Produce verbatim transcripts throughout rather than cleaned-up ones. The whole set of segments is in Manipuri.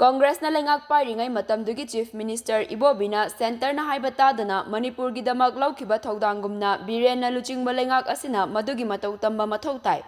ꯀꯪꯒ꯭ꯔꯦꯁꯅ ꯂꯩꯉꯥꯛ ꯄꯥꯏꯔꯤꯉꯩ ꯃꯇꯝꯗꯨꯒꯤ Chief Minister ꯏꯕꯣꯕꯤꯅ centreꯅ ꯍꯥꯏꯕ ꯇꯥꯗꯅ ꯃꯅꯤꯄꯨꯔꯒꯤꯗꯃꯛ ꯂꯧꯈꯤꯕ ꯊꯧꯗꯥꯡꯒꯨꯝꯅ ꯕꯤꯔꯦꯟꯅ ꯂꯨꯆꯤꯡꯕ ꯂꯩꯉꯥꯛ ꯑꯁꯤꯅ ꯃꯗꯨꯒꯤ ꯃꯇꯧ ꯇꯝꯕ ꯃꯊꯧ ꯇꯥꯏ꯫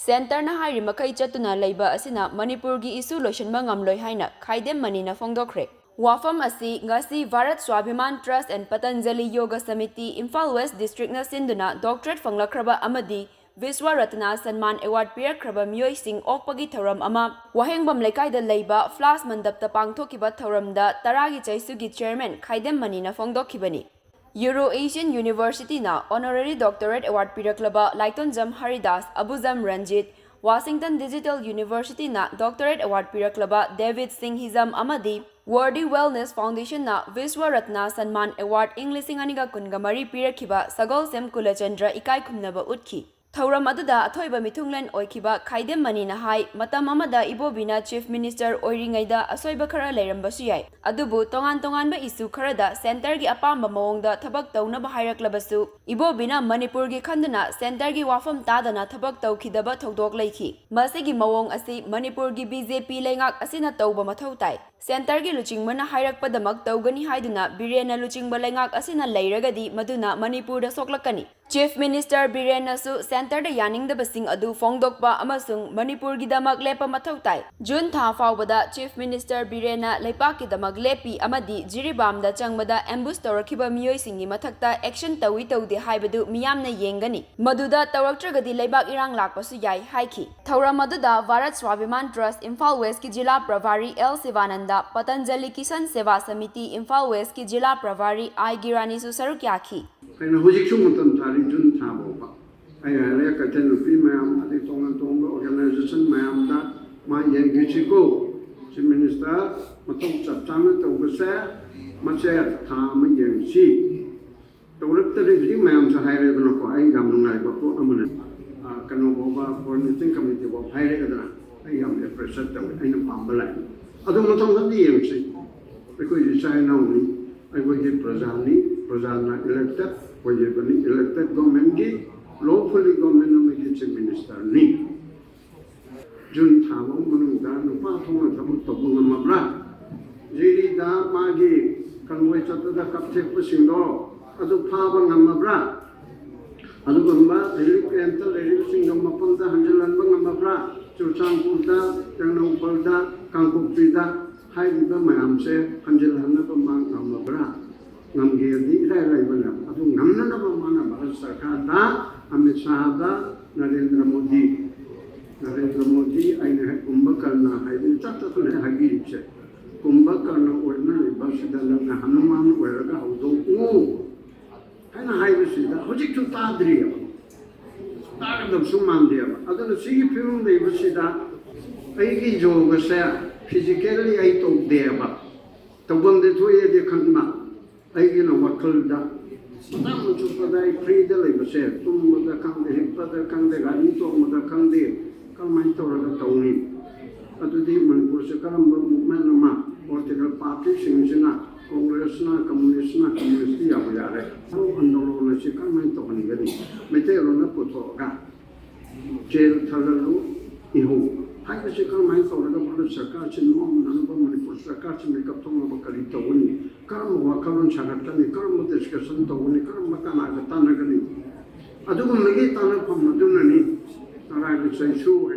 Centreꯅ ꯍꯥꯏꯔꯤ ꯃꯈꯩ ꯆꯠꯇꯨꯅ ꯂꯩꯕ ꯑꯁꯤꯅ ꯃꯅꯤꯄꯨꯔꯒꯤ issue ꯂꯣꯏꯁꯤꯟꯕ ꯉꯝꯂꯣꯏ ꯍꯥꯏꯅ ꯈꯥꯏꯗꯦꯝ ꯃꯅꯤꯅ ꯐꯣꯡꯗꯣꯛꯈ꯭ꯔꯦ꯫ ꯋꯥꯐꯝ ꯑꯁꯤ ꯉꯁꯤ Bharat Swabhiman Trust and Patanjali Yoga Samiti Imphal West Districtꯅ ꯁꯤꯟꯗꯨꯅ doctorate ꯐꯪꯂꯛꯈ꯭ꯔꯕ ꯑꯃꯗꯤ Vishwa Ratna Sanman Award ꯄꯤꯔꯛꯈ꯭ꯔꯕ ꯃꯤꯑꯣꯏꯁꯤꯡ ꯑꯣꯛꯄꯒꯤ ꯊꯧꯔꯝ ꯑꯃ ꯋꯥꯍꯦꯡꯕꯝ ꯂꯩꯀꯥꯏꯗ ꯂꯩꯕ Flash ꯃꯟꯗꯞꯇ ꯄꯥꯡꯊꯣꯛꯈꯤꯕ ꯊꯧꯔꯝꯗ ꯇꯔꯥꯒꯤ ꯆꯩꯁꯨꯒꯤ chairman ꯈꯥꯏꯗꯦꯝ ꯃꯅꯤꯅ ꯐꯣꯡꯗꯣꯛꯈꯤꯕꯅꯤ꯫ Euro Asian Universityꯅ honorary doctorate award ꯄꯤꯔꯛꯂꯕ ꯂꯥꯏꯇꯣꯟꯖꯝ ꯍꯔꯤꯗꯥꯁ, ꯑꯕꯨꯖꯝ ꯔꯟꯖꯤꯠ, Washington Digital Universityꯅ doctorate award ꯄꯤꯔꯛꯂꯕ ꯗꯦꯕꯤꯠ ꯁꯤꯡ ꯍꯤꯖꯝ ꯑꯃꯗꯤ Worthy Wellness Foundationꯅ Vishwa Ratna Sanman Award ꯏꯪ ꯂꯤꯁꯤꯡ ꯑꯅꯤꯒ ꯀꯨꯟꯒ ꯃꯔꯤ ꯄꯤꯔꯛꯈꯤꯕ ꯁꯒꯣꯜꯁꯦꯝ ꯀꯨꯂꯆꯟꯗ꯭ꯔ ꯏꯀꯥꯏ ꯈꯨꯝꯅꯕ ꯎꯠꯈꯤ꯫ ꯊꯧꯔꯝ ꯑꯗꯨꯗ ꯑꯊꯣꯏꯕ ꯃꯤꯊꯨꯡꯂꯦꯟ ꯑꯣꯏꯈꯤꯕ ꯈꯥꯏꯗꯦꯝ ꯃꯅꯤꯅ ꯍꯥꯏ, ꯃꯇꯝ ꯑꯃꯗ ꯏꯕꯣꯕꯤꯅ Chief Minister ꯑꯣꯏꯔꯤꯉꯩꯗ ꯑꯁꯣꯏꯕ ꯈꯔ ꯂꯩꯔꯝꯕꯁꯨ ꯌꯥꯏ, ꯑꯗꯨꯕꯨ ꯇꯣꯉꯥꯟ ꯇꯣꯉꯥꯟꯕ issue ꯈꯔꯗ centreꯒꯤ ꯑꯄꯥꯝꯕ ꯃꯑꯣꯡꯗ ꯊꯕꯛ ꯇꯧꯅꯕ ꯍꯥꯏꯔꯛꯂꯕꯁꯨ ꯏꯕꯣꯕꯤꯅ ꯃꯅꯤꯄꯨꯔꯒꯤ ꯈꯟꯗꯨꯅ centreꯒꯤ ꯋꯥꯐꯝ ꯇꯥꯗꯅ ꯊꯕꯛ ꯇꯧꯈꯤꯗꯕ ꯊꯧꯗꯣꯛ ꯂꯩꯈꯤ꯫ ꯃꯁꯤꯒꯤ ꯃꯑꯣꯡ ꯑꯁꯤ ꯃꯅꯤꯄꯨꯔꯒꯤ BJP ꯂꯩꯉꯥꯛ ꯑꯁꯤꯅ ꯇꯧꯕ ꯃꯊꯧ ꯇꯥꯏ꯫ Centreꯒꯤ ꯂꯨꯆꯤꯡꯕꯅ ꯍꯥꯏꯔꯛꯄꯗꯃꯛ ꯇꯧꯒꯅꯤ ꯍꯥꯏꯗꯨꯅ ꯕꯤꯔꯦꯟꯅ ꯂꯨꯆꯤꯡꯕ ꯂꯩꯉꯥꯛ ꯑꯁꯤꯅ ꯂꯩꯔꯒꯗꯤ ꯃꯗꯨꯅ ꯃꯅꯤꯄꯨꯔꯗ ꯁꯣꯛꯂꯛꯀꯅꯤ꯫ Chief Minister ꯕꯤꯔꯦꯟꯅꯁꯨ centreꯗ ꯌꯥꯅꯤꯡꯗꯕꯁꯤꯡ ꯑꯗꯨ ꯐꯣꯡꯗꯣꯛꯄ ꯑꯃꯁꯨꯡ ꯃꯅꯤꯄꯨꯔꯒꯤꯗꯃꯛ ꯂꯦꯞꯄ ꯃꯊꯧ ꯇꯥꯏ꯫ June ꯊꯥ ꯐꯥꯎꯕꯗ Chief Minister ꯕꯤꯔꯦꯟꯅ ꯂꯩꯄꯥꯛꯀꯤꯗꯃꯛ ꯂꯦꯞꯄꯤ ꯑꯃꯗꯤ ꯖꯤꯔꯤꯕꯥꯝꯗ ꯆꯪꯕꯗ ambush ꯇꯧꯔꯛꯈꯤꯕ ꯃꯤꯑꯣꯏꯁꯤꯡꯒꯤ ꯃꯊꯛꯇ action ꯇꯧꯏ ꯇꯧꯗꯦ ꯍꯥꯏꯕꯗꯨ ꯃꯤꯌꯥꯝꯅ ꯌꯦꯡꯒꯅꯤ꯫ ꯃꯗꯨꯗ ꯇꯧꯔꯛꯇ꯭ꯔꯒꯗꯤ ꯂꯩꯕꯥꯛ ꯏꯔꯥꯡ ꯂꯥꯛꯄꯁꯨ ꯌꯥꯏ ꯍꯥꯏꯈꯤ꯫ ꯊꯧꯔꯝ ꯑꯗꯨꯗ Bharat Swabhiman Trust Imphal Westꯀꯤ ꯖꯤꯂꯥ ꯄ꯭ꯔꯚꯥꯔꯤ ꯑꯦꯜ ꯁꯤꯕꯥꯅꯟꯗ, Patanjali Kishan Seva Samiti Imphal Westꯀꯤ ꯖꯤꯂꯥ ꯄ꯭ꯔꯚꯥꯔꯤ ꯑꯥꯏ ꯒꯤꯔꯥꯅꯤꯁꯨ ꯁꯔꯨꯛ ꯌꯥꯈꯤ꯫ ꯑꯩꯅ ꯍꯧꯖꯤꯛꯁꯨ ꯃꯇꯝ ꯊꯥꯔꯤ, June ꯊꯥ ꯐꯥꯎꯕ꯫ ꯑꯩ ꯍꯥꯏꯔꯦ, ꯀꯩꯊꯦꯜ ꯅꯨꯄꯤ ꯃꯌꯥꯝ, ꯑꯗꯩ ꯇꯣꯉꯥꯟ ꯇꯣꯉꯥꯟꯕ organization ꯃꯌꯥꯝꯗ ꯃꯥ ꯌꯦꯡꯈꯤꯁꯤꯀꯣ, Chief Minister ꯃꯊꯧ ꯆꯞ ꯆꯥꯅ ꯇꯧꯕꯁꯦ, ꯃꯁꯦ ꯊꯥ ꯑꯃ ꯌꯦꯡꯁꯤ꯫ ꯇꯧꯔꯛꯇꯔꯤꯕꯗꯤ ꯃꯌꯥꯝꯁꯨ ꯍꯥꯏꯔꯦꯗꯅꯀꯣ, ꯑꯩ ꯌꯥꯝ ꯅꯨꯡꯉꯥꯏꯕ ꯄꯣꯠ ꯑꯃꯅꯦ꯫ ꯑ, ꯀꯩꯅꯣ ꯐꯥꯎꯕ, coordinating committee ꯐꯥꯎ ꯍꯥꯏꯔꯦꯗꯅ, ꯑꯩ ꯌꯥꯝ appreciate ꯇꯧꯋꯦ, ꯑꯩꯅ ꯄꯥꯝꯕ line꯫ ꯑꯗꯣ ꯃꯊꯪ ꯃꯊꯪꯗꯤ ꯌꯦꯡꯁꯤ꯫ ꯑꯩꯈꯣꯏ ꯏꯆꯥ ꯏꯅꯥꯎꯅꯤ, ꯑꯩꯈꯣꯏꯒꯤ ꯄ꯭ꯔꯖꯥꯅꯤ, ꯄ꯭ꯔꯖꯥꯅ elected ꯑꯣꯏꯔꯤꯕꯅꯤ, elected governmentꯀꯤ, lawfully government ꯑꯃꯒꯤ Chief Ministerꯅꯤ꯫ ꯖꯨꯟ ꯊꯥ ꯐꯥꯎ ꯃꯅꯨꯡꯗ ꯅꯨꯄꯥ ꯊꯣꯛꯅ ꯊꯕꯛ ꯇꯧꯕ ꯉꯝꯃꯕ꯭ꯔꯥ? ꯖꯤꯔꯤꯗ ꯃꯥꯒꯤ ꯀꯟꯋꯣꯏ ꯆꯠꯄꯗ ꯀꯞꯊꯦꯛꯄꯁꯤꯡꯗꯣ ꯑꯗꯨ ꯐꯥꯕ ꯉꯝꯃꯕ꯭ꯔꯥ? ꯑꯗꯨꯒꯨꯝꯕ ꯔꯤꯂꯤꯐ ꯀꯦꯝꯞꯇ ꯂꯩꯔꯤꯕꯁꯤꯡꯗꯣ ꯃꯐꯝꯗ ꯍꯟꯖꯤꯜꯍꯟꯕ ꯉꯝꯃꯕ꯭ꯔꯥ? ꯆꯨꯔꯆꯥꯟꯄꯨꯔꯗ, ꯇꯦꯡꯅꯧꯄꯜꯗ, ꯀꯥꯡꯄꯣꯛꯄꯤꯗ ꯍꯥꯏꯔꯤꯕ ꯃꯌꯥꯝꯁꯦ ꯍꯟꯖꯤꯜꯍꯟꯅꯕ ꯃꯥ ꯉꯝꯃꯕ꯭ꯔꯥ? ꯉꯝꯒꯦꯗꯤ ꯏꯔꯥꯏ ꯂꯥꯏꯕꯅꯦ꯫ ꯑꯗꯨ ꯉꯝꯅꯅꯕ ꯃꯥꯅ ꯚꯥꯔꯠ ꯁꯔꯀꯥꯔꯗ, ꯑꯃꯤꯠ ꯁꯥꯍꯗ, ꯅꯔꯦꯟꯗ꯭ꯔ ꯃꯣꯗꯤ, ꯅꯔꯦꯟꯗ꯭ꯔ ꯃꯣꯗꯤ ꯑꯩꯅ ꯍꯦꯛ ꯀꯨꯝꯚꯀꯔꯅ ꯍꯥꯏꯕ ꯆꯞ ꯆꯞꯅ ꯍꯥꯏꯕꯤꯔꯤꯕꯁꯦ, ꯀꯨꯝꯚꯀꯔꯅ ꯑꯣꯏꯅ ꯂꯩꯕꯁꯤꯗ ꯅꯪꯅ ꯍꯅꯨꯃꯥꯟ ꯑꯣꯏꯔꯒ ꯍꯧꯗꯣꯛꯎ ꯍꯥꯏꯅ ꯍꯥꯏꯕꯁꯤꯗ ꯍꯧꯖꯤꯛꯁꯨ ꯇꯥꯗ꯭ꯔꯤꯑꯕ, ꯇꯥꯒꯗꯕꯁꯨ ꯃꯥꯟꯗꯦꯕ꯫ ꯑꯗꯨꯅ ꯁꯤꯒꯤ ꯐꯤꯕꯝ ꯂꯩꯕꯁꯤꯗ ꯑꯩꯒꯤ ꯌꯣꯒꯁꯦ ꯐꯤꯖꯤꯀꯦꯜꯂꯤ ꯑꯩ ꯇꯧꯗꯦꯕ, ꯇꯧꯐꯝꯗꯤ ꯊꯣꯛꯑꯦꯗꯤ ꯈꯪꯕ, ꯑꯩꯒꯤꯅ ꯋꯥꯈꯜꯗ ꯃꯇꯝ ꯆꯨꯞꯄꯗ ꯑꯩ ꯐ꯭ꯔꯤꯗ ꯂꯩꯕꯁꯦ, ꯇꯨꯝꯕꯗ ꯈꯪꯗꯦ, ꯍꯤꯞꯄꯗ ꯈꯪꯗꯦ, ꯒꯥꯔꯤ ꯇꯣꯡꯕꯗ ꯈꯪꯗꯦ, ꯀꯔꯝꯍꯥꯏꯅ ꯇꯧꯔꯒ ꯇꯧꯅꯤ? ꯑꯗꯨꯗꯤ ꯃꯅꯤꯄꯨꯔꯁꯦ ꯀꯔꯝꯕ ꯃꯨꯞꯃꯦꯟ ꯑꯃ, ꯄꯣꯂꯤꯇꯤꯀꯦꯜ ꯄꯥꯔꯇꯤꯁꯤꯡꯁꯤꯅ, ꯀꯣꯡꯒ꯭ꯔꯦꯁꯅ, ꯀꯝꯃꯨꯅꯤꯁ꯭ꯠꯅ, ꯀꯝꯃꯨꯅꯤꯁ꯭ꯠꯇꯤ ꯌꯥꯕ ꯌꯥꯔꯦ, ꯑꯗꯣ ꯑꯟꯗꯣꯂꯣꯟ ꯑꯁꯤ ꯀꯔꯝꯍꯥꯏꯅ ꯇꯧꯍꯟꯒꯅꯤ? ꯃꯩꯇꯩꯂꯣꯟꯗ ꯄꯨꯊꯣꯛꯑꯒ ꯖꯦꯜ ꯊꯜꯍꯜꯂꯨ, ꯏꯍꯧ ꯍꯥꯏꯕꯁꯤ ꯀꯔꯝꯍꯥꯏꯅ ꯇꯧꯔꯒ ꯚꯥꯔꯠ ꯁꯔꯀꯥꯔꯁꯤ ꯅꯣꯝꯅꯅꯕ, ꯃꯅꯤꯄꯨꯔ ꯁꯔꯀꯥꯔꯁꯤ ꯃꯤꯀꯞ ꯊꯣꯛꯅꯕ ꯀꯔꯤ ꯇꯧꯒꯅꯤ? ꯀꯔꯝꯕ ꯋꯥꯈꯜꯂꯣꯟ ꯁꯥꯒꯠꯀꯅꯤ? ꯀꯔꯝꯕ ꯗꯤꯁꯀꯁꯟ ꯇꯧꯒꯅꯤ? ꯀꯔꯝꯕ ꯀꯅꯥꯒ ꯇꯥꯟꯅꯒꯅꯤ? ꯑꯗꯨꯒꯨꯝꯕꯒꯤ ꯇꯥꯟꯅꯐꯝ ꯑꯗꯨꯅꯅꯤ ꯅꯔꯥꯏꯕ ꯆꯩꯁꯨ